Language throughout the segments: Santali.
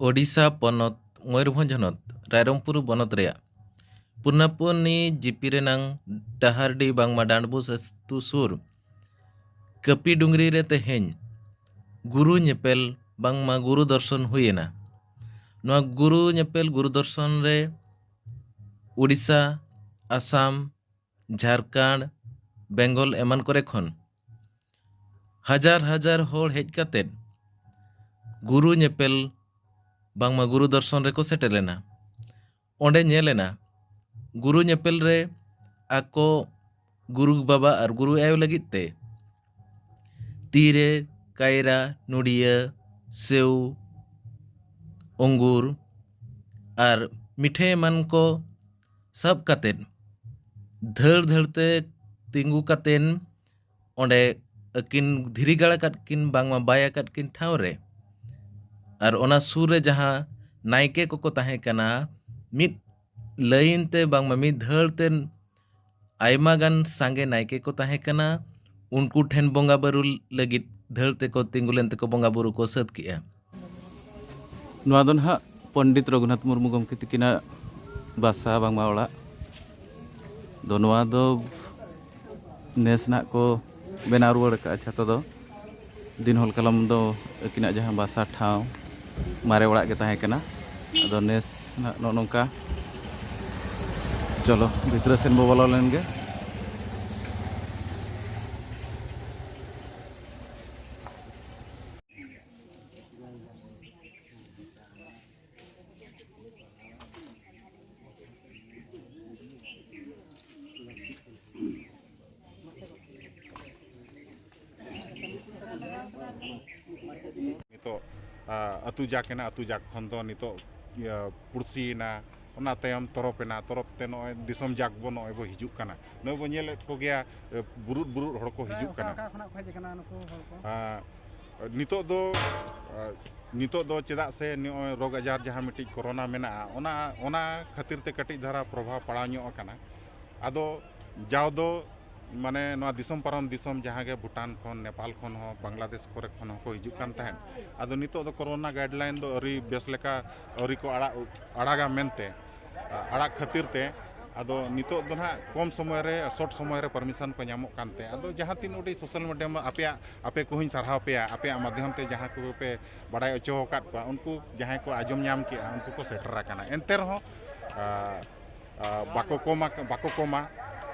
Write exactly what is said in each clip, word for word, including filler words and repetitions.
ᱳᱰᱤᱥᱟ ᱯᱚᱱᱚᱛ, ᱢᱚᱭᱩᱨᱵᱷᱚᱸᱡᱽ ᱦᱚᱱᱚᱛ, ᱨᱟᱭᱨᱚᱝᱯᱩᱨ ᱵᱚᱱᱚᱛ ᱨᱮᱭᱟᱜ ᱯᱩᱱᱟᱯᱚᱱᱤ ᱡᱤᱯᱤ ᱨᱮᱱᱟᱝ ᱰᱟᱦᱟᱨᱰᱤ ᱵᱟᱝᱢᱟ ᱰᱟᱸᱰᱵᱩᱥ ᱟᱹᱛᱩ ᱥᱩᱨ ᱠᱟᱹᱯᱤ ᱰᱩᱝᱨᱤ ᱨᱮ ᱛᱮᱦᱮᱧ ᱜᱩᱨᱩ ᱧᱮᱯᱮᱞ ᱵᱟᱝᱢᱟ ᱜᱩᱨᱩ ᱫᱚᱨᱥᱚᱱ ᱦᱩᱭ ᱮᱱᱟ᱾ ᱱᱚᱣᱟ ᱜᱩᱨᱩ ᱧᱮᱯᱮᱞ, ᱜᱩᱨᱩ ᱫᱚᱨᱥᱚᱱ ᱨᱮ ᱩᱰᱤᱥᱟ, ᱟᱥᱟᱢ, ᱡᱷᱟᱲᱠᱷᱚᱸᱰ, ᱵᱮᱝᱜᱚᱞ ᱮᱢᱟᱱ ᱠᱚᱨᱮ ᱠᱷᱚᱱ ᱦᱟᱡᱟᱨ ᱦᱟᱡᱟᱨ ᱦᱚᱲ ᱦᱮᱡ ᱠᱟᱛᱮᱫ ᱜᱩᱨᱩ ᱧᱮᱯᱮᱞ ᱵᱟᱝᱢᱟ ᱜᱩᱨᱩ ᱫᱚᱨᱥᱚᱱ ᱨᱮᱠᱚ ᱥᱮᱴᱮᱨ ᱞᱮᱱᱟ᱾ ᱚᱸᱰᱮ ᱧᱮᱞ ᱮᱱᱟ, ᱜᱩᱨᱩ ᱧᱮᱯᱮᱞ ᱨᱮ ᱟᱠᱚ ᱜᱩᱨᱩ ᱵᱟᱵᱟ ᱟᱨ ᱜᱩᱨᱩ ᱟᱭᱳ ᱞᱟᱹᱜᱤᱫ ᱛᱮ ᱛᱤᱨᱮ ᱠᱟᱭᱨᱟ, ᱱᱚᱰᱤᱭᱟᱹ, ᱥᱮᱣ, ᱚᱝᱜᱩᱨ ᱟᱨ ᱢᱤᱴᱷᱟᱹᱭ ᱮᱢᱟᱱ ᱠᱚ ᱥᱟᱵ ᱠᱟᱛᱮᱫ, ᱫᱷᱟᱹᱲ ᱫᱷᱟᱹᱲ ᱛᱮ ᱛᱤᱸᱜᱩ ᱠᱟᱛᱮᱱ ᱚᱸᱰᱮ ᱟᱹᱠᱤᱱ ᱫᱷᱤᱨᱤ ᱜᱟᱲ ᱟᱠᱟᱫ ᱠᱤᱱ ᱵᱟᱝᱢᱟ ᱵᱟᱭ ᱟᱠᱟᱫ ᱠᱤᱱ ᱴᱷᱟᱶ ᱨᱮ, ᱟᱨ ᱚᱱᱟ ᱥᱩᱨ ᱨᱮ ᱡᱟᱦᱟᱸ ᱱᱟᱭᱠᱮ ᱠᱚᱠᱚ ᱛᱟᱦᱮᱸ ᱠᱟᱱᱟ, ᱢᱤᱫ ᱞᱟᱭᱤᱱ ᱛᱮ ᱵᱟᱝᱢᱟ ᱢᱤᱫ ᱫᱷᱟᱹᱲ ᱛᱮ ᱟᱭᱢᱟ ᱜᱟᱱ ᱥᱟᱸᱜᱮ ᱱᱟᱭᱠᱮ ᱠᱚ ᱛᱟᱦᱮᱸ ᱠᱟᱱᱟ᱾ ᱩᱱᱠᱩ ᱴᱷᱮᱱ ᱵᱚᱸᱜᱟ ᱵᱩᱨᱩ ᱞᱟᱹᱜᱤᱫ ᱫᱷᱟᱹᱲ ᱛᱮᱠᱚ ᱛᱤᱸᱜᱩ ᱞᱮᱱ ᱛᱮᱠᱚ ᱵᱚᱸᱜᱟ ᱵᱩᱨᱩ ᱠᱚ ᱥᱟᱹᱛ ᱠᱮᱜᱼᱟ᱾ ᱱᱚᱣᱟ ᱫᱚ ᱱᱟᱦᱟᱜ ᱯᱚᱱᱰᱤᱛ ᱨᱚᱜᱷᱩᱱᱟᱛᱷ ᱢᱩᱨᱢᱩ ᱜᱚᱢᱠᱮ ᱛᱤᱠᱤᱱᱟᱜ ᱵᱟᱥᱟ ᱵᱟᱝᱢᱟ ᱚᱲᱟᱜ᱾ ᱫᱚ ᱱᱚᱣᱟ ᱫᱚ ᱱᱮᱥ ᱱᱟᱦᱟᱜ ᱠᱚ ᱵᱮᱱᱟᱣ ᱨᱩᱣᱟᱹᱲ ᱟᱠᱟᱫᱼᱟ ᱪᱷᱟᱛᱟ ᱫᱚ᱾ ᱫᱤᱱ ᱦᱚᱞ ᱠᱟᱞᱚᱢ ᱫᱚ ᱟᱹᱠᱤᱱᱟᱜ ᱡᱟᱦᱟᱸ ᱵᱟᱥᱟ ᱴᱷᱟᱶ ᱢᱟᱨᱮ ᱚᱲᱟᱜ ᱜᱮ ᱛᱟᱦᱮᱸ ᱠᱟᱱᱟ᱾ ᱟᱫᱚ ᱱᱮᱥ ᱱᱟᱦᱟᱜ ᱱᱚᱜᱼᱚ ᱱᱚᱝᱠᱟ᱾ ᱪᱚᱞᱚ ᱵᱷᱤᱛᱨᱤ ᱥᱮᱱ ᱵᱚ ᱵᱚᱞᱚ ᱞᱮᱱ ᱜᱮ᱾ ᱱᱤᱛᱚᱜ, ᱟ, ᱟᱹᱛᱩ ᱡᱟᱠ ᱮᱱᱟ, ᱟᱹᱛᱩ ᱡᱟᱠ ᱠᱷᱚᱱ ᱫᱚ ᱱᱤᱛᱚᱜ, ᱤᱭᱟᱹ, ᱯᱩᱲᱥᱤᱭᱮᱱᱟ, ᱚᱱᱟ ᱛᱟᱭᱚᱢ ᱛᱚᱨᱚᱯ ᱮᱱᱟ, ᱛᱚᱨᱚᱯ ᱛᱮ ᱱᱚᱜᱼᱚᱭ ᱫᱤᱥᱚᱢ ᱡᱟᱠ ᱵᱚ ᱱᱚᱜᱼᱚᱭ ᱵᱚ ᱦᱤᱡᱩᱜ ᱠᱟᱱᱟ᱾ ᱱᱚᱜᱼᱚᱭ ᱵᱚ ᱧᱮᱞᱮᱫ ᱠᱚᱜᱮᱭᱟ, ᱮ, ᱵᱩᱨᱩᱫ ᱵᱩᱨᱩᱫ ᱦᱚᱲ ᱠᱚ ᱦᱤᱡᱩᱜ ᱚᱠᱟ, ᱠᱟᱱᱟ᱾ ᱚᱠᱟ ᱠᱷᱚᱱᱟᱜ ᱠᱚ ᱦᱮᱡ ᱟᱠᱟᱱᱟ ᱱᱩᱠᱩ ᱦᱚᱲ ᱠᱚ? ᱟ, ᱱᱤᱛᱚᱜ ᱫᱚ, ᱟ, ᱱᱤᱛᱚᱜ ᱫᱚ ᱪᱮᱫᱟᱜ ᱥᱮ ᱱᱚᱜᱼᱚᱭ ᱨᱳᱜᱽ ᱟᱡᱟᱨ ᱡᱟᱦᱟᱸ ᱢᱤᱫᱴᱤᱡ ᱠᱳᱨᱳᱱᱟ ᱢᱮᱱᱟᱜᱼᱟ, ᱚᱱᱟ, ᱚᱱᱟ ᱠᱷᱟᱹᱛᱤᱨ ᱛᱮ ᱠᱟᱹᱴᱤᱡ ᱫᱷᱟᱨᱟ ᱯᱨᱚᱵᱷᱟᱵᱽ ᱯᱟᱲᱟᱣ ᱧᱚᱜ ᱟᱠᱟᱱᱟ᱾ ᱟᱫᱚ ᱡᱟᱣ ᱫᱚ, ᱢᱟᱱᱮ ᱱᱚᱣᱟ ᱫᱤᱥᱚᱢ ᱯᱟᱨᱚᱢ ᱫᱤᱥᱚᱢ ᱡᱟᱦᱟᱸ ᱜᱮ ᱵᱷᱩᱴᱟᱱ ᱠᱷᱚᱱ, ᱱᱮᱯᱟᱞ ᱠᱷᱚᱱ ᱦᱚᱸ, ᱵᱟᱝᱞᱟᱫᱮᱥ ᱠᱚᱨᱮ ᱠᱷᱚᱱ ᱦᱚᱸᱠᱚ ᱦᱤᱡᱩᱜ ᱠᱟᱱ ᱛᱟᱦᱮᱸᱫ᱾ ᱟᱫᱚ ᱱᱤᱛᱚᱜ ᱫᱚ ᱠᱳᱨᱳᱱᱟ ᱜᱟᱭᱤᱰᱞᱟᱭᱤᱱ ᱫᱚ ᱟᱹᱣᱨᱤ ᱵᱮᱥ ᱞᱮᱠᱟ ᱟᱹᱣᱨᱤ ᱠᱚ ᱟᱲᱟᱜ, ᱟᱲᱟᱜᱟ ᱢᱮᱱᱛᱮ, ᱟᱲᱟᱜ ᱠᱷᱟᱹᱛᱤᱨ ᱛᱮ ᱟᱫᱚ ᱱᱤᱛᱚᱜ ᱫᱚ ᱱᱟᱦᱟᱜ ᱠᱚᱢ ᱥᱚᱢᱚᱭ ᱨᱮ, ᱥᱚᱨᱴ ᱥᱚᱢᱚᱭ ᱨᱮ ᱯᱟᱨᱢᱤᱥᱚᱱ ᱠᱚ ᱧᱟᱢᱚᱜ ᱠᱟᱱᱛᱮ, ᱟᱫᱚ ᱡᱟᱦᱟᱸ ᱛᱤᱱ ᱩᱰᱤᱡ ᱥᱳᱥᱟᱞ ᱢᱤᱰᱤᱭᱟ ᱢᱟ ᱟᱯᱮᱭᱟᱜ, ᱟᱯᱮ ᱠᱚᱦᱚᱸᱧ ᱥᱟᱨᱦᱟᱣ ᱯᱮᱭᱟ, ᱟᱯᱮᱭᱟᱜ ᱢᱟᱫᱽᱫᱷᱚᱢ ᱛᱮ ᱡᱟᱦᱟᱸ ᱠᱚᱯᱮ ᱵᱟᱲᱟᱭ ᱦᱚᱪᱚ ᱟᱠᱟᱫ ᱠᱚᱣᱟ, ᱩᱱᱠᱩ ᱡᱟᱦᱟᱸᱭ ᱠᱚ ᱟᱸᱡᱚᱢ ᱧᱟᱢ ᱠᱮᱜᱼᱟ, ᱩᱱᱠᱩ ᱠᱚ ᱥᱮᱴᱮᱨ ᱟᱠᱟᱱᱟ᱾ ᱮᱱᱛᱮ ᱨᱮᱦᱚᱸ, ᱟ, ᱟ, ᱵᱟᱠᱚ ᱠᱚᱢᱟ, ᱵᱟᱠᱚ ᱠᱚᱢᱟ,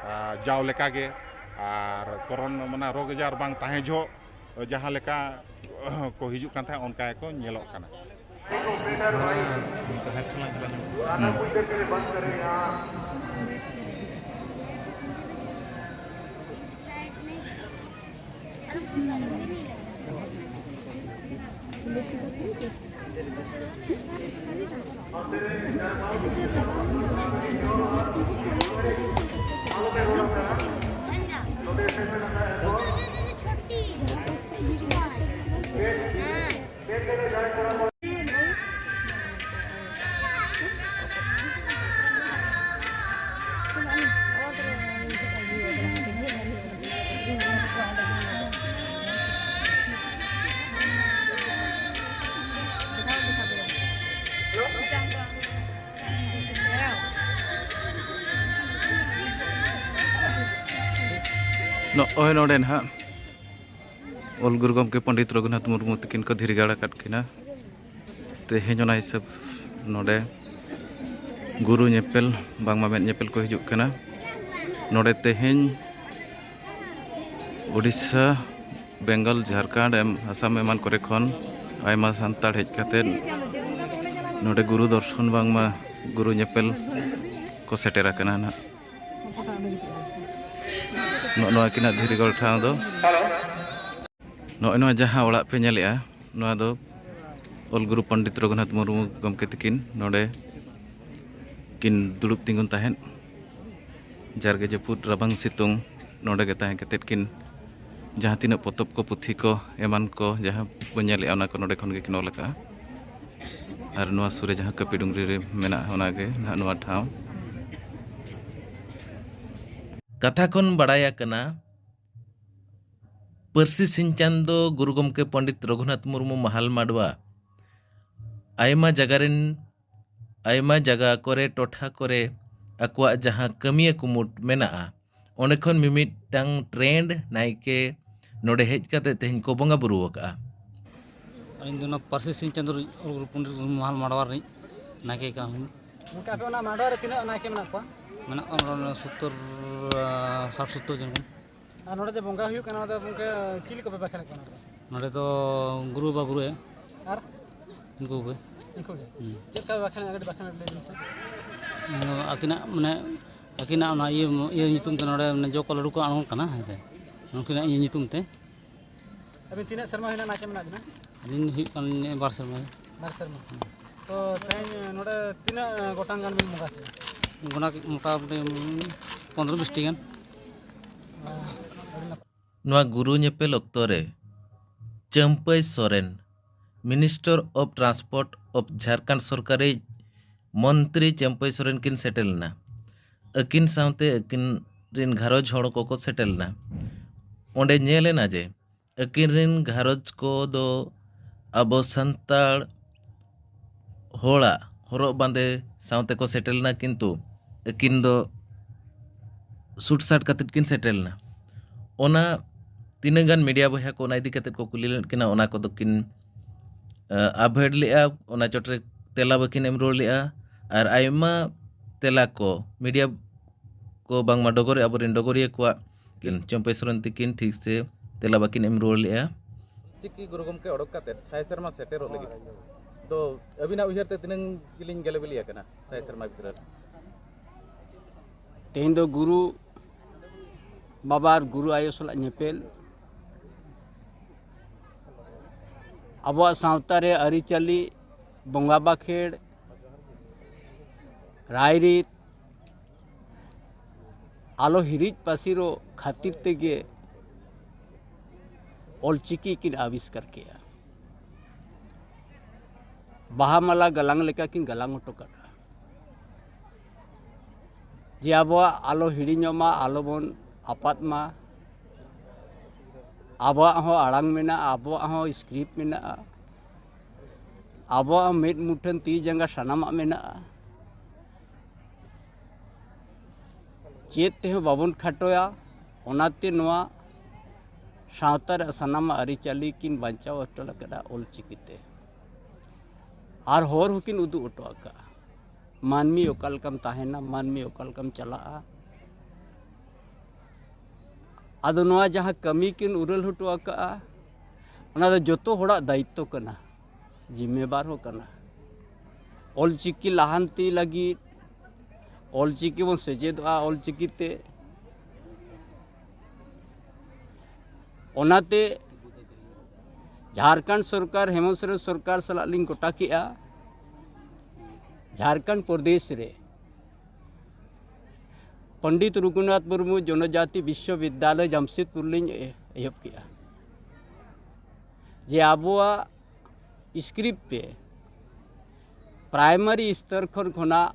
ᱟ, ᱡᱟᱣ ᱞᱮᱠᱟᱜᱮ᱾ ᱟᱨ ᱠᱚᱨᱚᱱ, ᱢᱟᱱᱮ ᱨᱳᱜᱽ ᱟᱡᱟᱨ ᱵᱟᱝ ᱛᱟᱦᱮᱸ ᱡᱚᱦᱚᱜ ᱡᱟᱦᱟᱸ ᱞᱮᱠᱟ ᱠᱚ ᱦᱤᱡᱩᱜ ᱠᱟᱱ ᱛᱟᱦᱮᱸᱫ, ᱚᱱᱠᱟ ᱜᱮᱠᱚ ᱧᱮᱞᱚᱜ ᱠᱟᱱᱟ᱾ ᱱᱚᱜᱼᱚᱭ ᱱᱚᱰᱮ ᱱᱟᱦᱟᱜ ᱚᱞ ᱜᱩᱨᱩ ᱜᱚᱢᱠᱮ ᱯᱚᱱᱰᱤᱛ ᱨᱚᱜᱷᱩᱱᱟᱛᱷ ᱢᱩᱨᱢᱩ ᱛᱟᱹᱠᱤᱱ ᱠᱚ ᱫᱷᱤᱨᱤ ᱜᱟᱲ ᱟᱠᱟᱫ ᱠᱤᱱᱟ᱾ ᱛᱮᱦᱮᱧ ᱚᱱᱟ ᱦᱤᱥᱟᱹᱵ ᱱᱚᱰᱮ ᱜᱩᱨᱩ ᱧᱮᱯᱮᱞ, ᱵᱟᱝᱢᱟ ᱢᱮᱫ ᱧᱮᱯᱮᱞ ᱠᱚ ᱦᱤᱡᱩᱜ ᱠᱟᱱᱟ᱾ ᱱᱚᱰᱮ ᱛᱮᱦᱮᱧ ᱳᱰᱤᱥᱟ, ᱵᱮᱝᱜᱚᱞ, ᱡᱷᱟᱲᱠᱷᱚᱸᱰ, ᱮᱢ-, ᱟᱥᱟᱢ ᱮᱢᱟᱱ ᱠᱚᱨᱮ ᱠᱷᱚᱱ ᱟᱭᱢᱟ ᱥᱟᱱᱛᱟᱲ ᱦᱮᱡ ᱠᱟᱛᱮᱫ ᱱᱚᱰᱮ ᱜᱩᱨᱩ ᱫᱚᱨᱥᱚᱱ, ᱵᱟᱝᱢᱟ ᱜᱩᱨᱩ ᱧᱮᱯᱮᱞ ᱠᱚ ᱥᱮᱴᱮᱨ ᱟᱠᱟᱱᱟ ᱱᱟᱦᱟᱜ᱾ ᱱᱚᱜᱼᱚ ᱱᱚᱣᱟ ᱠᱤᱱᱟᱜ ᱫᱷᱤᱨᱤ ᱜᱚᱲ ᱴᱷᱟᱶ ᱫᱚ, ᱱᱚᱜᱼᱚᱭ ᱱᱚᱣᱟ ᱡᱟᱦᱟᱸ ᱚᱲᱟᱜ ᱯᱮ ᱧᱮᱞᱮᱜᱼᱟ, ᱱᱚᱣᱟ ᱫᱚ ᱚᱞ ᱜᱩᱨᱩ ᱯᱚᱱᱰᱤᱛ ᱨᱚᱜᱷᱩᱱᱟᱛᱷ ᱢᱩᱨᱢᱩ ᱜᱚᱢᱠᱮ ᱛᱟᱹᱠᱤᱱ ᱱᱚᱰᱮ ᱠᱤᱱ ᱫᱩᱲᱩᱵ ᱛᱤᱸᱜᱩᱱ ᱛᱟᱦᱮᱸᱫ᱾ ᱡᱟᱨᱜᱮ ᱡᱟᱹᱯᱩᱫ, ᱨᱟᱵᱟᱝ, ᱥᱤᱛᱩᱝ, ᱱᱚᱰᱮ ᱜᱮ ᱛᱟᱦᱮᱸ ᱠᱟᱛᱮᱫ ᱠᱤᱱ ᱡᱟᱦᱟᱸ ᱛᱤᱱᱟᱹᱜ ᱯᱚᱛᱚᱵ ᱠᱚ, ᱯᱩᱛᱷᱤ ᱠᱚ, ᱮᱢᱟᱱ ᱠᱚ ᱡᱟᱦᱟᱸ ᱵᱚᱱ ᱧᱮᱞᱮᱜᱼᱟ, ᱚᱱᱟ ᱠᱚ ᱱᱚᱰᱮ ᱠᱷᱚᱱ ᱜᱮᱠᱤᱱ ᱚᱞ ᱟᱠᱟᱜᱼᱟ᱾ ᱟᱨ ᱱᱚᱣᱟ ᱥᱩᱨ ᱨᱮ ᱡᱟᱦᱟᱸ ᱠᱟᱹᱯᱤ ᱰᱩᱝᱨᱤ ᱨᱮ ᱢᱮᱱᱟᱜᱼᱟ, ᱚᱱᱟᱜᱮ ᱱᱟᱦᱟᱜ ᱱᱚᱣᱟ ᱴᱷᱟᱶ᱾ ᱠᱟᱛᱷᱟ ᱠᱷᱚᱱ ᱵᱟᱲᱟᱭ ᱟᱠᱟᱱᱟ, ᱯᱟᱹᱨᱥᱤ ᱥᱤᱧ ᱪᱟᱸᱫᱚ ᱜᱩᱨᱩ ᱜᱚᱢᱠᱮ ᱯᱚᱸᱰᱤᱛ ᱨᱚᱜᱷᱩᱱᱟᱛᱷ ᱢᱩᱨᱢᱩ ᱢᱟᱦᱟᱞ ᱢᱟᱰᱣᱟ ᱟᱭᱢᱟ ᱡᱟᱭᱜᱟ ᱨᱮᱱ, ᱟᱭᱢᱟ ᱡᱟᱭᱜᱟ ᱠᱚᱨᱮ, ᱴᱚᱴᱷᱟ ᱠᱚᱨᱮ ᱟᱠᱚᱣᱟᱜ ᱡᱟᱦᱟᱸ ᱠᱟᱹᱢᱤᱭᱟᱹ ᱠᱩᱢᱩᱴ ᱢᱮᱱᱟᱜᱼᱟ, ᱚᱸᱰᱮ ᱠᱷᱚᱱ ᱢᱤᱢᱤᱫᱴᱟᱝ ᱴᱨᱮᱱᱰ ᱱᱟᱭᱠᱮ ᱱᱚᱰᱮ ᱦᱮᱡ ᱠᱟᱛᱮ ᱛᱮᱦᱮᱧ ᱠᱚ ᱵᱚᱸᱜᱟ ᱵᱩᱨᱩ ᱟᱠᱟᱫᱼᱟ᱾ ᱟᱹᱞᱤᱧ ᱫᱚ ᱚᱱᱟ ᱯᱟᱹᱨᱥᱤ ᱥᱤᱧ ᱪᱟᱸᱫᱚ ᱨᱤᱱᱤᱡ ᱯᱚᱸᱰᱤᱛ ᱨᱚᱜᱷᱩᱱᱟᱛᱷ ᱢᱩᱨᱢᱩ ᱢᱟᱦᱟᱞ ᱢᱟᱰᱣᱟ ᱨᱤᱱᱤᱡ ᱱᱟᱭᱠᱮ ᱠᱟᱱᱟᱞᱤᱧ᱾ ᱜᱚᱢᱠᱮ, ᱟᱯᱮ ᱚᱱᱟ ᱢᱟᱰᱣᱟ ᱨᱮ ᱛᱤᱱᱟᱹᱜ ᱱᱟᱭᱠᱮ ᱢᱮᱱᱟᱜ ᱠᱚᱣᱟ? ᱢᱮᱱᱟᱜ ᱠᱚᱣᱟ ᱱᱚᱰᱮ ᱥᱳᱛᱛᱳᱨ, ᱥᱟᱴ ᱥᱳᱛᱛᱳᱨ ᱡᱚᱱ ᱜᱟᱱ᱾ ᱟᱨ ᱱᱚᱰᱮ ᱡᱮ ᱵᱚᱸᱜᱟ ᱦᱩᱭᱩᱜ ᱠᱟᱱᱟ, ᱚᱱᱟ ᱫᱚ ᱜᱚᱢᱠᱮ ᱪᱤᱞᱤ ᱠᱚᱯᱮ ᱵᱟᱠᱷᱮᱲᱮᱫ ᱠᱚᱣᱟ ᱱᱚᱰᱮ ᱫᱚ? ᱱᱚᱰᱮ ᱫᱚ ᱜᱩᱨᱩ ᱵᱟᱵᱟ ᱜᱩᱨᱩ ᱟᱭᱳ᱾ ᱟᱨ? ᱩᱱᱠᱩ ᱜᱮ᱾ ᱩᱱᱠᱩ ᱜᱮ? ᱦᱩᱸ᱾ ᱪᱮᱫ ᱞᱮᱠᱟ ᱯᱮ ᱵᱟᱠᱷᱮᱲᱟ, ᱠᱟᱹᱴᱤᱡ ᱵᱟᱠᱷᱮᱲ ᱞᱟᱹᱭ ᱵᱤᱱ ᱥᱮ᱾ ᱟᱫᱚ ᱟᱹᱠᱤᱱᱟᱜ ᱢᱟᱱᱮ, ᱟᱹᱠᱤᱱᱟᱜ ᱚᱱᱟ ᱤᱭᱟᱹ, ᱤᱭᱟᱹ ᱧᱩᱛᱩᱢ ᱛᱮ ᱱᱚᱰᱮ ᱢᱟᱱᱮ ᱡᱚ ᱠᱚ ᱞᱟᱹᱰᱩ ᱠᱚ ᱟᱬᱜᱚᱱ ᱠᱟᱱᱟ, ᱦᱮᱸ ᱥᱮ? ᱩᱱᱠᱤᱱᱟᱜ ᱤᱭᱟᱹ ᱧᱩᱛᱩᱢ ᱛᱮ᱾ ᱟᱹᱵᱤᱱ ᱛᱤᱱᱟᱹᱜ ᱥᱮᱨᱢᱟ ᱦᱩᱭᱱᱟ ᱱᱟᱭᱠᱮ ᱢᱮᱱᱟᱜ ᱵᱤᱱᱟ? ᱟᱹᱞᱤᱧ ᱦᱩᱭᱩᱜ ᱠᱟᱱ ᱵᱟᱨ ᱥᱮᱨᱢᱟ᱾ ᱵᱟᱨ ᱥᱮᱨᱢᱟ᱾ ᱛᱚ ᱛᱮᱦᱮᱧ ᱱᱚᱰᱮ ᱛᱤᱱᱟᱹᱜ ᱜᱚᱴᱟᱝ ᱜᱟᱱ ᱵᱤᱱ ᱵᱚᱸᱜᱟ ᱠᱮᱫᱟ? ᱚᱱᱟ ᱢᱚᱴᱟᱢᱩᱴᱤ ᱯᱚᱱᱫᱽᱨᱚ ᱵᱤᱥᱴᱤ ᱜᱟᱱ᱾ ᱟᱹᱰᱤ ᱱᱟᱯᱟᱭ᱾ ᱱᱚᱣᱟ ᱜᱩᱨᱩ ᱧᱮᱯᱮᱞ ᱚᱠᱛᱚ ᱨᱮ ᱪᱟᱹᱢᱯᱟᱹᱭ Soren, Minister of Transport of Jharkhand ᱥᱚᱨᱠᱟᱨᱤᱡ ᱢᱚᱱᱛᱨᱤ ᱪᱟᱹᱢᱯᱟᱹᱭ ᱥᱚᱨᱮᱱ ᱠᱤᱱ ᱥᱮᱴᱮᱨ ᱞᱮᱱᱟ᱾ ᱟᱹᱠᱤᱱ ᱥᱟᱶᱛᱮ ᱟᱹᱠᱤᱱ ᱨᱤᱱ ᱜᱷᱟᱨᱚᱸᱡᱽ ᱦᱚᱲ ᱠᱚᱠᱚ ᱥᱮᱴᱮᱨ ᱞᱮᱱᱟ᱾ ᱚᱸᱰᱮ ᱧᱮᱞ ᱮᱱᱟ ᱡᱮ ᱟᱹᱠᱤᱱ ᱨᱤᱱ ᱜᱷᱟᱨᱚᱸᱡᱽ ᱠᱚᱫᱚ ᱟᱵᱚ ᱥᱟᱱᱛᱟᱲ ᱦᱚᱲᱟᱜ ᱦᱚᱨᱚᱜ ᱵᱟᱸᱫᱮ ᱥᱟᱶᱛᱮ ᱠᱚ ᱥᱮᱴᱮᱨ ᱞᱮᱱᱟ, ᱠᱤᱱᱛᱩ ᱟᱹᱠᱤᱱ ᱫᱚ ᱥᱩᱴ ᱥᱟᱴ ᱠᱟᱛᱮᱫ ᱠᱤᱱ ᱥᱮᱴᱮᱨ ᱞᱮᱱᱟ᱾ ᱚᱱᱟ ᱛᱤᱱᱟᱹᱜ ᱜᱟᱱ ᱢᱤᱰᱤᱭᱟ ᱵᱚᱭᱦᱟ ᱠᱚ ᱚᱱᱟ ᱤᱫᱤ ᱠᱟᱛᱮᱫ ᱠᱚ ᱠᱩᱞᱤ ᱞᱮᱫ ᱠᱤᱱᱟ, ᱚᱱᱟ ᱠᱚᱫᱚ ᱠᱤᱱ ᱟᱵᱷᱚᱭᱮᱰ ᱞᱮᱫᱼᱟ, ᱚᱱᱟ ᱪᱚᱴᱨᱮ ᱛᱮᱞᱟ ᱵᱟᱹᱠᱤᱱ ᱮᱢ ᱨᱩᱣᱟᱹᱲ ᱞᱮᱫᱼᱟ᱾ ᱟᱨ ᱟᱭᱢᱟ ᱛᱮᱞᱟ ᱠᱚ ᱢᱤᱰᱤᱭᱟ ᱠᱚ ᱵᱟᱝᱢᱟ ᱰᱚᱜᱚᱨ, ᱟᱵᱚᱨᱮᱱ ᱰᱚᱜᱚᱨᱤᱭᱟᱹ ᱠᱚᱣᱟᱜ ᱠᱤᱱ ᱪᱟᱹᱢᱯᱟᱹᱭ ᱥᱚᱨᱮᱱ ᱛᱤᱠᱤᱱ ᱴᱷᱤᱠ ᱥᱮ ᱛᱮᱞᱟ ᱵᱟᱹᱠᱤᱱ ᱮᱢ ᱨᱩᱣᱟᱹᱲ ᱞᱮᱫᱼᱟ᱾ ᱪᱤᱠᱤ ᱜᱩᱨᱩ ᱜᱚᱢᱠᱮ ᱚᱰᱚᱠ ᱠᱟᱛᱮᱫ ᱥᱟᱭ ᱥᱮᱨᱢᱟ ᱥᱮᱴᱮᱨᱚᱜ ᱞᱟᱹᱜᱤᱫ ᱫᱚ ᱟᱹᱵᱤᱱᱟᱜ ᱩᱭᱦᱟᱹᱨ ᱛᱮ ᱛᱤᱱᱟᱹᱝ ᱡᱤᱞᱤᱧ ᱜᱮᱞᱮ ᱵᱤᱞᱤ ᱟᱠᱟᱱᱟ ᱥᱟᱭ ᱥᱮᱨᱢᱟ ᱵᱷᱤᱛᱨᱤ ᱨᱮ? ᱛᱮᱦᱮᱧ ᱫᱚ ᱜᱩᱨᱩ ᱵᱟᱵᱟ ᱟᱨ ᱜᱩᱨᱩ ᱟᱭᱳ ᱥᱟᱞᱟᱜ ᱧᱮᱯᱮᱞ, ᱟᱵᱚᱣᱟᱜ ᱥᱟᱶᱛᱟ ᱨᱮ ᱟᱹᱨᱤᱪᱟᱹᱞᱤ, ᱵᱚᱸᱜᱟ ᱵᱟᱠᱷᱮᱲ, ᱨᱟᱭᱨᱤᱛ ᱟᱞᱚ ᱦᱤᱨᱤᱡ ᱯᱟᱹᱥᱤᱨᱚᱜ ᱠᱷᱟᱹᱛᱤᱨ ᱛᱮᱜᱮ ᱚᱞᱪᱤᱠᱤ ᱠᱤᱱ ᱟᱵᱤᱥᱠᱟᱨ ᱠᱮᱜᱼᱟ᱾ ᱵᱟᱦᱟ ᱢᱟᱞᱟ ᱜᱟᱞᱟᱝ ᱞᱮᱠᱟ ᱠᱤᱱ ᱜᱟᱞᱟᱝ ᱦᱚᱴᱚ ᱠᱟᱫᱟ᱾ ᱡᱮ ᱟᱵᱚᱣᱟᱜ ᱟᱞᱚ ᱦᱤᱲᱤᱧᱚᱜ ᱢᱟ, ᱟᱞᱚ ᱵᱚᱱ ᱟᱯᱟᱫ ᱢᱟ᱾ ᱟᱵᱚᱣᱟᱜ ᱦᱚᱸ ᱟᱲᱟᱝ ᱢᱮᱱᱟᱜᱼᱟ, ᱟᱵᱚᱣᱟᱜ ᱦᱚᱸ ᱥᱠᱨᱤᱯᱴ ᱢᱮᱱᱟᱜᱼᱟ, ᱟᱵᱚᱣᱟᱜ ᱦᱚᱸ ᱢᱤᱫ ᱢᱩᱴᱷᱟᱹᱱ ᱛᱤ ᱡᱟᱸᱜᱟ ᱥᱟᱱᱟᱢᱟᱜ ᱢᱮᱱᱟᱜᱼᱟ᱾ ᱪᱮᱫ ᱛᱮᱦᱚᱸ ᱵᱟᱵᱚᱱ ᱠᱷᱟᱴᱚᱭᱟ᱾ ᱚᱱᱟᱛᱮ ᱱᱚᱣᱟ ᱥᱟᱶᱛᱟ ᱨᱮ ᱥᱟᱱᱟᱢᱟᱜ ᱟᱹᱨᱤᱪᱟᱹᱞᱤ ᱠᱤᱱ ᱵᱟᱧᱪᱟᱣ ᱦᱚᱴᱚ ᱟᱠᱟᱫᱟ ᱚᱞᱪᱤᱠᱤ ᱛᱮ᱾ ᱟᱨ ᱦᱚᱨ ᱦᱚᱸᱠᱤᱱ ᱩᱫᱩᱜ ᱦᱚᱴᱚ ᱟᱠᱟᱫᱼᱟ, ᱢᱟᱹᱱᱢᱤ ᱚᱠᱟ ᱞᱮᱠᱟᱢ ᱛᱟᱦᱮᱱᱟ, ᱢᱟᱹᱱᱢᱤ ᱚᱠᱟ ᱞᱮᱠᱟᱢ ᱪᱟᱞᱟᱜᱼᱟ᱾ ᱟᱫᱚ ᱱᱚᱣᱟ ᱡᱟᱦᱟᱸ ᱠᱟᱹᱢᱤ ᱠᱤᱱ ᱩᱨᱟᱹᱞ ᱦᱚᱴᱚ ᱟᱠᱟᱫᱼᱟ, ᱚᱱᱟ ᱫᱚ ᱡᱚᱛᱚ ᱦᱚᱲᱟᱜ ᱫᱟᱭᱤᱛᱛᱚ ᱠᱟᱱᱟ, ᱡᱤᱢᱢᱮᱵᱟᱨ ᱦᱚᱸ ᱠᱟᱱᱟ᱾ ᱚᱞᱪᱤᱠᱤ ᱞᱟᱦᱟᱱᱛᱤ ᱞᱟᱹᱜᱤᱫ, ᱚᱞᱪᱤᱠᱤ ᱵᱚᱱ ᱥᱮᱪᱮᱫᱚᱜᱼᱟ ᱚᱞᱪᱤᱠᱤ ᱛᱮ᱾ ᱚᱱᱟᱛᱮ ᱡᱷᱟᱲᱠᱷᱚᱸᱰ ᱥᱚᱨᱠᱟᱨ, ᱦᱮᱢᱚᱱᱛ ᱥᱚᱨᱮᱱ ᱥᱚᱨᱠᱟᱨ ᱥᱟᱞᱟᱜ ᱞᱤᱧ ᱜᱚᱴᱟ ᱠᱮᱜᱼᱟ, ᱡᱷᱟᱲᱠᱷᱚᱸᱰ ᱯᱨᱚᱫᱮᱥ ᱨᱮ ᱯᱚᱱᱰᱤᱛ ᱨᱚᱜᱷᱩᱱᱟᱛᱷ ᱢᱩᱨᱢᱩ ᱡᱚᱱᱚᱡᱟᱛᱤ ᱵᱤᱥᱥᱚᱵᱤᱫᱽᱫᱟᱞᱚᱭ ᱡᱟᱢᱥᱮᱫᱽᱯᱩᱨ ᱞᱤᱧ ᱮ-, ᱮᱦᱚᱵ ᱠᱮᱜᱼᱟ, ᱡᱮ ᱟᱵᱚᱣᱟᱜ ᱥᱠᱨᱤᱯᱴ ᱛᱮ ᱯᱨᱟᱭᱢᱟᱨᱤ ᱥᱛᱚᱨ ᱠᱷᱚᱱ ᱠᱷᱚᱱᱟᱜ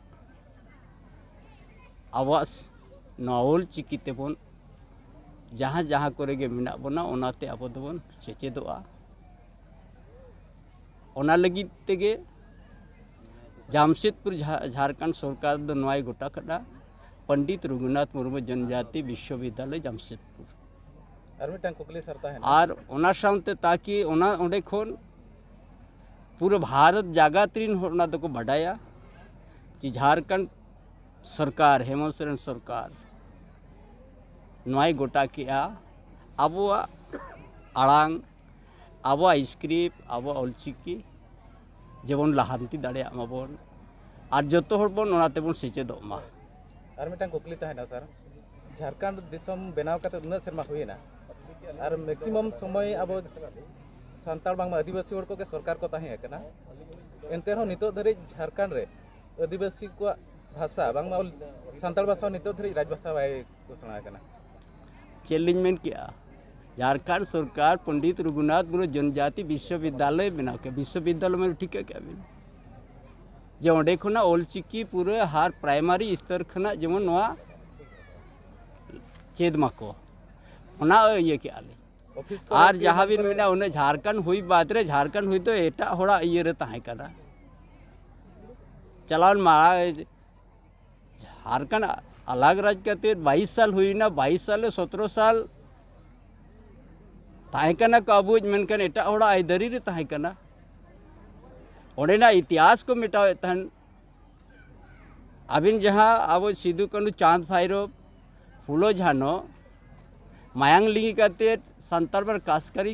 ᱟᱵᱚᱣᱟᱜ ᱱᱚᱣᱟ ᱚᱞ ᱪᱤᱠᱤ ᱛᱮᱵᱚᱱ ᱡᱟᱦᱟᱸ ᱡᱟᱦᱟᱸ ᱠᱚᱨᱮ ᱜᱮ ᱢᱮᱱᱟᱜ ᱵᱚᱱᱟ, ᱚᱱᱟᱛᱮ ᱟᱵᱚ ᱫᱚᱵᱚᱱ ᱥᱮᱪᱮᱫᱚᱜᱼᱟ᱾ ᱚᱱᱟ ᱞᱟᱹᱜᱤᱫ ᱛᱮᱜᱮ ᱡᱟᱢᱥᱮᱫᱽᱯᱩᱨ ᱡᱷᱟ-, ᱡᱷᱟᱲᱠᱷᱚᱸᱰ ᱥᱚᱨᱠᱟᱨ ᱫᱚ ᱱᱚᱣᱟᱭ ᱜᱚᱴᱟ ᱠᱟᱫᱟ, ᱯᱚᱱᱰᱤᱛ ᱨᱚᱜᱷᱩᱱᱟᱛᱷ ᱢᱩᱨᱢᱩ ᱡᱚᱱᱡᱟᱛᱤ ᱵᱤᱥᱥᱚᱵᱤᱫᱽᱫᱟᱞᱚᱭ ᱡᱟᱢᱥᱮᱫᱽᱯᱩᱨ᱾ ᱟᱨ ᱢᱤᱫᱴᱟᱝ ᱠᱩᱠᱞᱤ ᱥᱟᱨ ᱛᱟᱦᱮᱱᱟ᱾ ᱟᱨ ᱚᱱᱟ ᱥᱟᱶᱛᱮ ᱛᱟᱠᱤ ᱚᱱᱟ ᱚᱸᱰᱮ ᱠᱷᱚᱱ ᱯᱩᱨᱟᱹ ᱵᱷᱟᱨᱚᱛ ᱡᱟᱜᱟᱛ ᱨᱤᱱ ᱦᱚᱲ ᱚᱱᱟ ᱫᱚᱠᱚ ᱵᱟᱰᱟᱭᱟ ᱡᱮ ᱡᱷᱟᱲᱠᱷᱚᱸᱰ ᱥᱚᱨᱠᱟᱨ, ᱦᱮᱢᱚᱱᱛ ᱥᱚᱨᱮᱱ ᱥᱚᱨᱠᱟᱨ ᱱᱚᱣᱟᱭ ᱜᱚᱴᱟ ᱠᱮᱜᱼᱟ ᱟᱵᱚᱣᱟᱜ ᱟᱲᱟᱝ, ᱟᱵᱚᱣᱟᱜ ᱥᱠᱨᱤᱯᱴ, ᱟᱵᱚᱣᱟᱜ ᱚᱞᱪᱤᱠᱤ ᱡᱮᱢᱚᱱ ᱞᱟᱦᱟᱱᱛᱤ ᱫᱟᱲᱮᱭᱟᱜ ᱢᱟᱵᱚᱱ ᱟᱨ ᱡᱚᱛᱚ ᱦᱚᱲ ᱵᱚᱱ ᱚᱱᱟ ᱛᱮᱵᱚᱱ ᱥᱮᱪᱮᱫᱚᱜ ᱢᱟ᱾ ᱟᱨ ᱢᱤᱫᱴᱟᱝ ᱠᱩᱠᱞᱤ ᱛᱟᱦᱮᱱᱟ ᱥᱟᱨ, ᱡᱷᱟᱲᱠᱷᱚᱸᱰ ᱫᱤᱥᱚᱢ ᱵᱮᱱᱟᱣ ᱠᱟᱛᱮ ᱩᱱᱟᱹᱜ ᱥᱮᱨᱢᱟ ᱦᱩᱭᱮᱱᱟ, ᱟᱨ ᱢᱮᱠᱥᱤᱢᱟᱢ ᱥᱚᱢᱚᱭ ᱟᱵᱚ ᱥᱟᱱᱛᱟᱲ ᱵᱟᱝᱢᱟ ᱟᱹᱫᱤᱵᱟᱹᱥᱤ ᱦᱚᱲ ᱠᱚᱜᱮ ᱥᱚᱨᱠᱟᱨ ᱠᱚ ᱛᱟᱦᱮᱸ ᱠᱟᱱᱟ, ᱮᱱᱛᱮ ᱨᱮᱦᱚᱸ ᱱᱤᱛᱚᱜ ᱫᱷᱟᱹᱨᱤᱡ ᱡᱷᱟᱲᱠᱷᱚᱸᱰ ᱨᱮ ᱟᱹᱫᱤᱵᱟᱹᱥᱤ ᱠᱚᱣᱟᱜ ᱵᱷᱟᱥᱟ ᱵᱟᱝᱢᱟ ᱚᱞ-, ᱥᱟᱱᱛᱟᱲ ᱵᱷᱟᱥᱟ ᱦᱚᱸ ᱱᱤᱛᱚᱜ ᱫᱷᱟᱹᱨᱤᱡ ᱨᱟᱡᱽ ᱵᱷᱟᱥᱟ ᱵᱟᱭ ᱜᱷᱳᱥᱚᱱᱟ ᱟᱠᱟᱱᱟ᱾ ᱪᱮᱫ ᱞᱤᱧ ᱢᱮᱱ ᱠᱮᱜᱼᱟ, ᱡᱷᱟᱲᱠᱷᱚᱸᱰ ᱥᱚᱨᱠᱟᱨ ᱯᱚᱱᱰᱤᱛ ᱨᱚᱜᱷᱩᱱᱟᱛᱷ ᱢᱩᱨᱢᱩ ᱡᱚᱱᱡᱟᱛᱤ ᱵᱤᱥᱥᱚᱵᱤᱫᱽᱫᱟᱞᱚᱭ ᱵᱮᱱᱟᱣ ᱠᱮᱜᱼᱟ᱾ ᱵᱤᱥᱥᱚᱵᱤᱫᱽᱫᱟᱞᱚᱭ ᱢᱟᱱᱮ ᱴᱷᱤᱠᱟᱹ ᱠᱮᱜᱼᱟ ᱵᱤᱱ? ᱡᱮ ᱚᱸᱰᱮ ᱠᱷᱚᱱᱟᱜ ᱚᱞᱪᱤᱠᱤ ᱯᱩᱨᱟᱹ ᱦᱟᱨ ᱯᱨᱟᱭᱢᱟᱨᱤ ᱥᱛᱚᱨ ᱠᱷᱚᱱᱟᱜ ᱡᱮᱢᱚᱱ ᱱᱚᱣᱟ ᱪᱮᱫ ᱢᱟᱠᱚ, ᱚᱱᱟ ᱤᱭᱟᱹ ᱠᱮᱜᱼᱟ ᱞᱮ᱾ ᱚᱯᱷᱤᱥ ᱟᱨ ᱡᱟᱦᱟᱸ ᱵᱤᱱ ᱢᱮᱱᱟ, ᱩᱱᱟᱹᱜ ᱡᱷᱟᱲᱠᱷᱚᱸᱰ ᱦᱩᱭ ᱵᱟᱫᱽ ᱨᱮ, ᱡᱷᱟᱲᱠᱷᱚᱸᱰ ᱦᱩᱭ ᱫᱚ ᱮᱴᱟᱜ ᱦᱚᱲᱟᱜ ᱤᱭᱟᱹ ᱨᱮ ᱛᱟᱦᱮᱸ ᱠᱟᱱᱟ᱾ ᱪᱟᱞᱟᱣᱮᱱ ᱢᱟ ᱡᱷᱟᱲᱠᱷᱚᱸᱰ ᱟᱞᱟᱜᱽ ᱨᱟᱡᱽ ᱠᱟᱛᱮ ᱵᱟᱭᱤᱥ ᱥᱟᱞ ᱦᱩᱭᱱᱟ, ᱵᱟᱭᱤᱥ ᱥᱟᱞ ᱨᱮ ᱥᱚᱛᱨᱚ ᱥᱟᱞ ᱛᱟᱦᱮᱸ ᱠᱟᱱᱟ ᱠᱚ ᱟᱵᱚᱣᱟᱜ, ᱢᱮᱱᱠᱷᱟᱱ ᱮᱴᱟᱜ ᱦᱚᱲᱟᱜ ᱟᱹᱭᱫᱟᱹᱨᱤ ᱨᱮ ᱛᱟᱦᱮᱸ ᱠᱟᱱᱟ᱾ ᱚᱸᱰᱮᱱᱟᱜ ᱤᱛᱤᱦᱟᱥ ᱠᱚ ᱢᱮᱴᱟᱣᱮᱫ ᱛᱟᱦᱮᱱ᱾ ᱟᱹᱵᱤᱱ ᱡᱟᱦᱟᱸ ᱟᱵᱚ ᱥᱤᱫᱩ ᱠᱟᱹᱱᱦᱩ ᱪᱟᱸᱫᱽ ᱵᱷᱟᱭᱨᱳ ᱯᱷᱩᱞᱳ ᱡᱷᱟᱱᱚ ᱢᱟᱭᱟᱝ ᱞᱤᱸᱜᱤ ᱠᱟᱛᱮ ᱥᱟᱱᱛᱟᱲ ᱵᱟᱨ ᱠᱟᱥᱠᱟᱨᱤ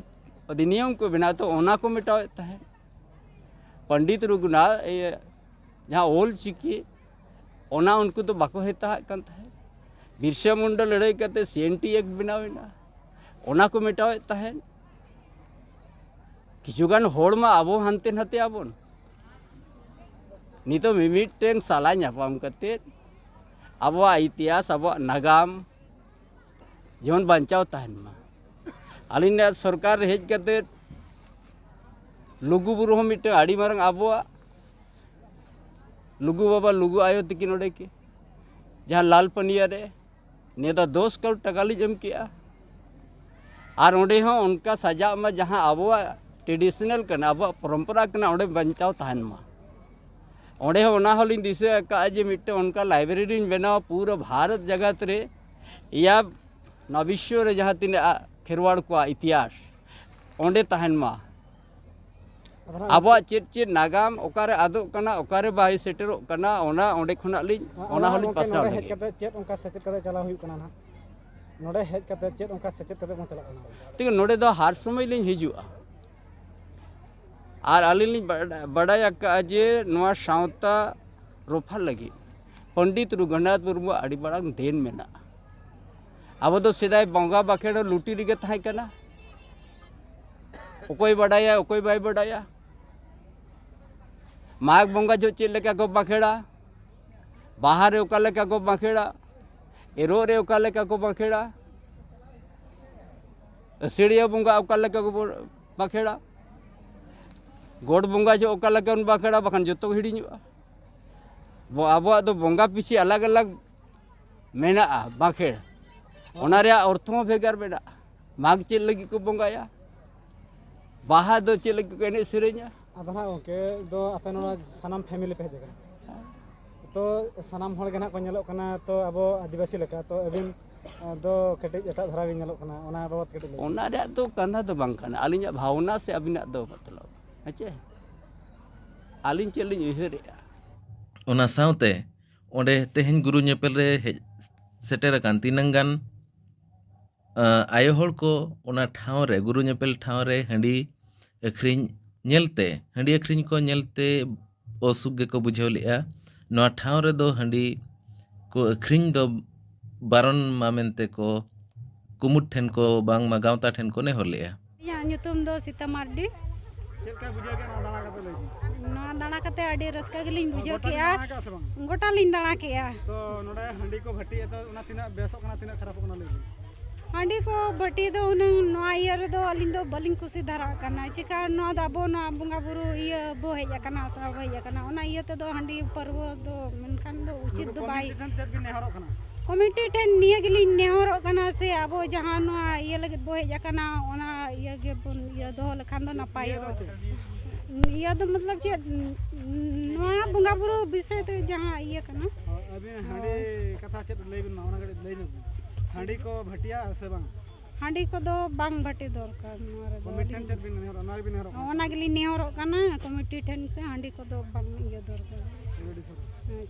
ᱚᱫᱷᱤᱱᱤᱭᱚᱢ ᱠᱚ ᱵᱮᱱᱟᱣ ᱛᱚ ᱚᱱᱟ ᱠᱚ ᱢᱮᱴᱟᱣᱮᱫ ᱛᱟᱦᱮᱸᱫ᱾ ᱯᱚᱱᱰᱤᱛ ᱨᱚᱜᱷᱩᱱᱟᱛᱷ ᱤᱭᱟᱹ ᱡᱟᱦᱟᱸ ᱚᱞ ᱪᱤᱠᱤ ᱚᱱᱟ ᱩᱱᱠᱩ ᱫᱚ ᱵᱟᱠᱚ ᱦᱮᱛᱟᱦᱟᱜ ᱠᱟᱱ ᱛᱟᱦᱮᱸᱫ᱾ ᱵᱤᱨᱥᱟ ᱢᱩᱱᱰᱟ ᱞᱟᱹᱲᱦᱟᱹᱭ ᱠᱟᱛᱮ ᱥᱤ ᱮᱱ ᱴᱤ ᱮᱠᱴ ᱵᱮᱱᱟᱣ ᱮᱱᱟ, ᱚᱱᱟ ᱠᱚ ᱢᱮᱴᱟᱣᱮᱫ ᱛᱟᱦᱮᱸᱫ᱾ ᱠᱤᱪᱷᱩ ᱜᱟᱱ ᱦᱚᱲ ᱢᱟ ᱟᱵᱚ ᱦᱟᱱᱛᱮ ᱱᱟᱛᱮ ᱟᱵᱚᱱ᱾ ᱱᱤᱛᱚᱜ ᱢᱤᱢᱤᱫᱴᱮᱱ ᱥᱟᱞᱟ ᱧᱟᱯᱟᱢ ᱠᱟᱛᱮ ᱟᱵᱚᱣᱟᱜ ᱤᱛᱤᱦᱟᱥ, ᱟᱵᱚᱣᱟᱜ ᱱᱟᱜᱟᱢ ᱡᱮᱢᱚᱱ ᱵᱟᱧᱪᱟᱣ ᱛᱟᱦᱮᱱ ᱢᱟ᱾ ᱟᱹᱞᱤᱧᱟᱜ ᱥᱚᱨᱠᱟᱨ ᱨᱮ ᱦᱮᱡ ᱠᱟᱛᱮ ᱞᱩᱜᱩ ᱵᱩᱨᱩ ᱦᱚᱸ ᱢᱤᱫᱴᱮᱱ ᱟᱹᱰᱤ ᱢᱟᱨᱟᱝ ᱟᱵᱚᱣᱟᱜ ᱞᱩᱜᱩ ᱵᱟᱵᱟ ᱞᱩᱜᱩ ᱟᱭᱳ ᱛᱤᱠᱤᱱ ᱚᱸᱰᱮ ᱠᱤ ᱡᱟᱦᱟᱸ ᱞᱟᱞ ᱯᱟᱹᱱᱤᱭᱟ ᱨᱮ ᱱᱤᱭᱟᱹ ᱫᱚ ᱫᱚᱥ ᱠᱟᱨᱳᱲ ᱴᱟᱠᱟ ᱞᱤᱧ ᱮᱢ ᱠᱮᱜᱼᱟ᱾ ᱟᱨ ᱚᱸᱰᱮ ᱦᱚᱸ ᱚᱱᱠᱟ ᱥᱟᱡᱟᱜ ᱢᱟ ᱡᱟᱦᱟᱸ ᱟᱵᱚᱣᱟᱜ ᱴᱨᱮᱰᱤᱥᱚᱱᱟᱞ ᱠᱟᱱᱟ, ᱟᱵᱚᱣᱟᱜ ᱯᱚᱨᱚᱢᱯᱚᱨᱟ ᱠᱟᱱᱟ, ᱚᱸᱰᱮ ᱵᱟᱧᱪᱟᱣ ᱛᱟᱦᱮᱱ ᱢᱟ᱾ ᱚᱸᱰᱮ ᱦᱚᱸ ᱚᱱᱟ ᱦᱚᱸᱞᱤᱧ ᱫᱤᱥᱟᱹ ᱟᱠᱟᱫᱼᱟ ᱡᱮ ᱢᱤᱫᱴᱮᱱ ᱚᱱᱠᱟ ᱞᱟᱭᱵᱨᱮᱨᱤᱧ ᱵᱮᱱᱟᱣᱟ ᱯᱩᱨᱟᱹ ᱵᱷᱟᱨᱚᱛ ᱡᱟᱠᱟᱛ ᱨᱮ, ᱤᱭᱟ ᱱᱚᱣᱟ ᱵᱤᱥᱥᱚ ᱨᱮ ᱡᱟᱦᱟᱸ ᱛᱤᱱᱟᱹᱜ ᱠᱷᱮᱨᱣᱟᱲ ᱠᱚᱣᱟᱜ ᱤᱛᱤᱦᱟᱥ ᱚᱸᱰᱮ ᱛᱟᱦᱮᱱ ᱢᱟ᱾ ᱟᱫᱚ ᱱᱟᱜ ᱟᱵᱚᱣᱟᱜ ᱪᱮᱫ ᱪᱮᱫ ᱱᱟᱜᱟᱢ ᱚᱠᱟᱨᱮ ᱟᱫᱚᱜ ᱠᱟᱱᱟ, ᱚᱠᱟᱨᱮ ᱵᱟᱭ ᱥᱮᱴᱮᱨᱚᱜ ᱠᱟᱱᱟ, ᱚᱱᱟ ᱚᱸᱰᱮ ᱠᱷᱚᱱᱟᱜ ᱞᱤᱧ ᱚᱱᱟ ᱱᱟᱜ ᱦᱚᱸᱞᱤᱧ ᱜᱚᱢᱠᱮ ᱯᱟᱥᱱᱟᱣ ᱱᱚᱰᱮ ᱦᱮᱡ ᱞᱟᱹᱜᱤᱫ᱾ ᱠᱟᱛᱮ ᱪᱮᱫ ᱚᱱᱠᱟ ᱥᱮᱪᱮᱫ ᱠᱟᱛᱮ ᱪᱟᱞᱟᱣ ᱦᱩᱭᱩᱜ ᱠᱟᱱᱟ ᱱᱟᱜ? ᱱᱚᱰᱮ ᱦᱮᱡ ᱠᱟᱛᱮ ᱪᱮᱫ ᱚᱱᱠᱟ ᱥᱮᱪᱮᱫ ᱠᱟᱛᱮ ᱵᱚᱱ ᱪᱟᱞᱟᱜ ᱠᱟᱱᱟ? ᱛᱮᱜᱮ ᱱᱚᱰᱮ ᱫᱚ ᱦᱟᱨ ᱥᱚᱢᱚᱭ ᱞᱤᱧ ᱦᱤᱡᱩᱜᱼᱟ᱾ ᱟᱨ ᱟᱹᱞᱤᱧ ᱞᱤᱧ ᱵᱟᱰ- ᱵᱟᱰᱟᱭ ᱟᱠᱟᱫᱼᱟ ᱡᱮ ᱱᱚᱣᱟ ᱥᱟᱶᱛᱟ ᱨᱚᱯᱷᱟ ᱞᱟᱹᱜᱤᱫ ᱯᱚᱱᱰᱤᱛ ᱨᱚᱜᱷᱩᱱᱟᱛᱷ ᱢᱩᱨᱢᱩᱣᱟᱜ ᱟᱹᱰᱤ ᱢᱟᱨᱟᱝ ᱫᱮᱱ ᱢᱮᱱᱟᱜᱼᱟ᱾ ᱟᱵᱚ ᱫᱚ ᱥᱮᱫᱟᱭ ᱵᱚᱸᱜᱟ ᱵᱟᱠᱷᱮᱲ ᱞᱩᱴᱤ ᱨᱮᱜᱮ ᱛᱟᱦᱮᱸ ᱠᱟᱱᱟ᱾ ᱚᱠᱚᱭ ᱵᱟᱰᱟᱭᱟ, ᱚᱠᱚᱭ ᱵᱟᱭ ᱵᱟᱰᱟᱭᱟ? ᱢᱟᱜᱽ ᱵᱚᱸᱜᱟ ᱡᱚᱦᱚᱜ ᱪᱮᱫ ᱞᱮᱠᱟ ᱠᱚ ᱵᱟᱠᱷᱮᱲᱟ, ᱵᱟᱦᱟ ᱨᱮ ᱚᱠᱟ ᱞᱮᱠᱟ ᱠᱚ ᱵᱟᱠᱷᱮᱲᱟ, ᱮᱨᱚᱜ ᱨᱮ ᱚᱠᱟ ᱞᱮᱠᱟ ᱠᱚ ᱵᱟᱠᱷᱮᱲᱟ, ᱟᱹᱥᱟᱹᱲᱤᱭᱟᱹ ᱵᱚᱸᱜᱟ ᱚᱠᱟ ᱞᱮᱠᱟ ᱠᱚ ᱵᱟᱠᱷᱮᱲᱟ, ᱜᱚᱰ ᱵᱚᱸᱜᱟ ᱡᱚᱦᱚᱜ ᱚᱠᱟ ᱞᱮᱠᱟ ᱵᱚᱱ ᱵᱟᱠᱷᱮᱲᱟ, ᱵᱟᱠᱷᱟᱱ ᱡᱚᱛᱚ ᱦᱤᱲᱤᱧᱚᱜᱼᱟ᱾ ᱟᱵᱚᱣᱟᱜ ᱫᱚ ᱵᱚᱸᱜᱟ ᱯᱤᱪᱷᱤ ᱟᱞᱟᱜᱽ ᱟᱞᱟᱜᱽ ᱢᱮᱱᱟᱜᱼᱟ ᱵᱟᱸᱠᱷᱮᱲ᱾ ᱚᱱᱟ ᱨᱮᱭᱟᱜ ᱚᱨᱛᱷᱚ ᱦᱚᱸ ᱵᱷᱮᱜᱟᱨ ᱢᱮᱱᱟᱜᱼᱟ᱾ ᱢᱟᱜᱽ ᱪᱮᱫ ᱞᱟᱹᱜᱤᱫ ᱠᱚ ᱵᱚᱸᱜᱟᱭᱟ? ᱵᱟᱦᱟ ᱫᱚ ᱪᱮᱫ ᱞᱟᱹᱜᱤᱫ ᱠᱚ ᱮᱱᱮᱡ ᱥᱮᱨᱮᱧᱟ? ᱟᱫᱚ ᱦᱟᱸᱜ ᱜᱚᱢᱠᱮ ᱫᱚ ᱟᱯᱮ ᱱᱚᱣᱟ ᱥᱟᱱᱟᱢ ᱯᱷᱮᱢᱮᱞᱤ ᱯᱮ ᱦᱮᱡ ᱟᱠᱟᱱᱟ, ᱛᱚ ᱥᱟᱱᱟᱢ ᱦᱚᱲ ᱜᱮ ᱱᱟᱦᱟᱜ ᱠᱚ ᱧᱮᱞᱚᱜ ᱠᱟᱱᱟ, ᱛᱚ ᱟᱵᱚ ᱟᱹᱫᱤᱵᱟᱹᱥᱤ ᱞᱮᱠᱟ ᱛᱚ ᱟᱹᱵᱤᱱ ᱫᱚ ᱠᱟᱹᱴᱤᱡ ᱮᱴᱟᱜ ᱫᱷᱟᱨᱟ ᱵᱤᱱ ᱧᱮᱞᱚᱜ ᱠᱟᱱᱟ, ᱚᱱᱟ ᱵᱟᱵᱚᱫ ᱠᱟᱹᱴᱤᱡ ᱞᱟᱹᱭ ᱵᱤᱱ᱾ ᱚᱱᱟ ᱨᱮᱭᱟᱜ ᱫᱚ ᱠᱟᱛᱷᱟ ᱫᱚ ᱵᱟᱝ ᱠᱟᱱᱟ, ᱟᱹᱞᱤᱧᱟᱜ ᱵᱷᱟᱵᱽᱱᱟ ᱥᱮ ᱟᱹᱵᱤᱱᱟᱜ ᱫᱚ ᱢᱚᱛᱞᱚᱵ, ᱦᱮᱸ ᱪᱮ? ᱟᱹᱞᱤᱧ ᱪᱮᱫ ᱞᱤᱧ ᱩᱭᱦᱟᱹᱨᱮᱜᱼᱟ? ᱚᱱᱟ ᱥᱟᱶᱛᱮ ᱚᱸᱰᱮ ᱛᱮᱦᱮᱧ ᱜᱩᱨᱩ ᱧᱮᱯᱮᱞ ᱨᱮ ᱦᱮᱡ ᱥᱮᱴᱮᱨ ᱟᱠᱟᱱ ᱛᱤᱱᱟᱹᱝ ᱜᱟᱱ ᱟᱸ, ᱟᱭᱳ ᱦᱚᱲ ᱠᱚ ᱚᱱᱟ ᱴᱷᱟᱶ ᱨᱮ, ᱜᱩᱨᱩ ᱧᱮᱯᱮᱞ ᱴᱷᱟᱶ ᱨᱮ ᱦᱟᱺᱰᱤ ᱟᱹᱠᱷᱨᱤᱧ ᱧᱮᱞᱛᱮ, ᱦᱟᱺᱰᱤ ᱟᱹᱠᱷᱨᱤᱧ ᱠᱚ ᱧᱮᱞᱛᱮ ᱚᱥᱩᱠ ᱜᱮᱠᱚ ᱵᱩᱡᱷᱟᱹᱣ ᱞᱮᱫᱼᱟ᱾ ᱱᱚᱣᱟ ᱴᱷᱟᱶ ᱨᱮᱫᱚ ᱦᱟᱺᱰᱤ ᱠᱚ ᱟᱹᱠᱷᱨᱤᱧ ᱫᱚ ᱵᱟᱨᱚᱱ ᱢᱟ ᱢᱮᱱᱛᱮ ᱠᱚ ᱠᱩᱢᱩᱴ ᱴᱷᱮᱱ ᱠᱚ ᱵᱟᱝᱢᱟ ᱜᱟᱶᱛᱟ ᱴᱷᱮᱱ ᱠᱚ ᱱᱮᱦᱚᱨ ᱞᱮᱫᱼᱟ᱾ ᱤᱧᱟᱹᱜ ᱧᱩᱛᱩᱢ ᱫᱚ ᱥᱤᱛᱟ ᱢᱟᱨᱰᱤ᱾ ᱪᱮᱫ ᱞᱮᱠᱟ ᱵᱩᱡᱷᱟᱹᱣ ᱠᱮᱫᱼᱟ ᱱᱚᱣᱟ ᱫᱟᱬᱟ ᱠᱟᱛᱮ, ᱞᱟᱹᱭ ᱵᱤᱱ? ᱱᱚᱣᱟ ᱫᱟᱬᱟ ᱠᱟᱛᱮ ᱟᱹᱰᱤ ᱨᱟᱹᱥᱠᱟᱹ ᱜᱮᱞᱤᱧ ᱵᱩᱡᱷᱟᱹᱣ ᱜᱚᱴᱟ ᱵᱤᱱ ᱠᱮᱜᱼᱟ᱾ ᱫᱟᱬᱟ ᱠᱟᱜᱼᱟ ᱥᱮ ᱵᱟᱝ? ᱜᱚᱴᱟ ᱞᱤᱧ ᱫᱟᱬᱟ ᱠᱮᱜᱼᱟ᱾ ᱛᱚ ᱱᱚᱰᱮ ᱦᱟᱺᱰᱤ ᱠᱚ ᱵᱷᱟᱹᱴᱤᱭᱮᱫ ᱫᱚ, ᱚᱱᱟ ᱛᱤᱱᱟᱹᱜ ᱵᱮᱥᱚᱜ ᱠᱟᱱᱟ, ᱛᱤᱱᱟᱹᱜ ᱠᱷᱟᱨᱟᱯᱚᱜ ᱠᱟᱱᱟ, ᱞᱟᱹᱭ ᱵᱤᱱ? ᱦᱟᱺᱰᱤ ᱠᱚ ᱵᱷᱟᱹᱴᱤ ᱫᱚ ᱦᱩᱱᱟᱹᱝ ᱱᱚᱣᱟ ᱤᱭᱟᱹ ᱨᱮᱫᱚ ᱟᱹᱞᱤᱧ ᱫᱚ ᱵᱟᱹᱞᱤᱧ ᱠᱩᱥᱤ ᱫᱷᱟᱨᱟᱜ ᱠᱟᱱᱟ᱾ ᱪᱮᱠᱟ ᱱᱚᱣᱟ ᱫᱚ ᱟᱵᱚ ᱱᱚᱣᱟ ᱵᱚᱸᱜᱟ ᱵᱩᱨᱩ ᱤᱭᱟᱹ ᱵᱚ ᱦᱮᱡ ᱟᱠᱟᱱᱟ, ᱟᱥᱲᱟ ᱵᱚ ᱦᱮᱡ ᱟᱠᱟᱱᱟ, ᱚᱱᱟ ᱤᱭᱟᱹ ᱛᱮᱫᱚ ᱦᱟᱺᱰᱤ ᱯᱟᱹᱨᱣᱟᱹ ᱫᱚ ᱢᱮᱱᱠᱷᱟᱱ ᱫᱚ ᱩᱪᱤᱛ ᱱᱩᱠᱩ ᱫᱚ ᱵᱟᱭ᱾ ᱠᱚᱢᱤᱴᱤ ᱴᱷᱮᱱ ᱪᱮᱫ ᱵᱤᱱ ᱱᱮᱦᱚᱨᱚᱜ ᱠᱟᱱᱟ? ᱠᱚᱢᱤᱴᱤ ᱴᱷᱮᱱ ᱱᱤᱭᱟᱹ ᱜᱮᱞᱤᱧ ᱱᱮᱦᱚᱨᱚᱜ ᱠᱟᱱᱟ ᱥᱮ ᱟᱵᱚ ᱡᱟᱦᱟᱸ ᱱᱚᱣᱟ ᱤᱭᱟᱹ ᱞᱟᱹᱜᱤᱫ ᱵᱚ ᱦᱮᱡ ᱟᱠᱟᱱᱟ, ᱚᱱᱟ ᱤᱭᱟᱹ ᱜᱮᱵᱚᱱ ᱤᱭᱟᱹ ᱫᱚᱦᱚ ᱞᱮᱠᱷᱟᱱ ᱫᱚ ᱤᱭᱟᱹ ᱫᱚ ᱱᱟᱯᱟᱭᱚᱜᱼᱟ᱾ ᱪᱮᱫ? ᱤᱭᱟᱹ ᱫᱚ ᱢᱚᱛᱞᱚᱵ ᱪᱮᱫ, ᱱᱚᱣᱟ ᱵᱚᱸᱜᱟ ᱵᱩᱨᱩ ᱵᱤᱥᱚᱭ ᱛᱮ ᱡᱟᱦᱟᱸ ᱤᱭᱟᱹ ᱠᱟᱱᱟ᱾ ᱦᱳᱭ, ᱟᱹᱵᱤᱱ ᱦᱟᱺᱰᱤ ᱦᱳᱭ᱾ ᱠᱟᱛᱷᱟ ᱪᱮᱫ ᱞᱟᱹᱭ ᱵᱤᱱ ᱢᱟ, ᱚᱱᱟ ᱠᱟᱹᱴᱤᱡ ᱞᱟᱹᱭ ᱧᱚᱜ ᱵᱤᱱ᱾ ᱦᱟᱺᱰᱤ ᱠᱚ ᱵᱷᱟᱹᱴᱤᱭᱟ ᱥᱮ ᱵᱟᱝ? ᱦᱟᱺᱰᱤ ᱠᱚᱫᱚ ᱵᱟᱝ ᱵᱷᱟᱹᱴᱤ ᱫᱚᱨᱠᱟᱨ ᱱᱚᱣᱟ ᱨᱮᱫᱚ᱾ ᱠᱚᱢᱤᱴᱤ ᱴᱷᱮᱱ ᱟᱹᱞᱤᱧ ᱪᱮᱫ ᱵᱤᱱ ᱱᱮᱦᱚᱨᱚᱜᱼᱟ? ᱱᱚᱣᱟ ᱜᱮᱵᱤᱱ ᱱᱮᱦᱚᱨᱚᱜ ᱠᱟᱱᱟ? ᱚᱱᱟ ᱜᱮᱞᱤᱧ ᱱᱮᱦᱚᱨᱚᱜ ᱠᱟᱱᱟ, ᱠᱚᱢᱤᱴᱤ ᱴᱷᱮᱱ ᱥᱮ ᱦᱟᱺᱰᱤ ᱠᱚᱫᱚ ᱵᱟᱝ ᱤᱭᱟᱹ ᱫᱚᱨᱠᱟᱨ᱾ ᱟᱹᱰᱤ ᱟᱹᱰᱤ ᱥᱟᱨᱦᱟᱣ᱾ ᱦᱮᱸ᱾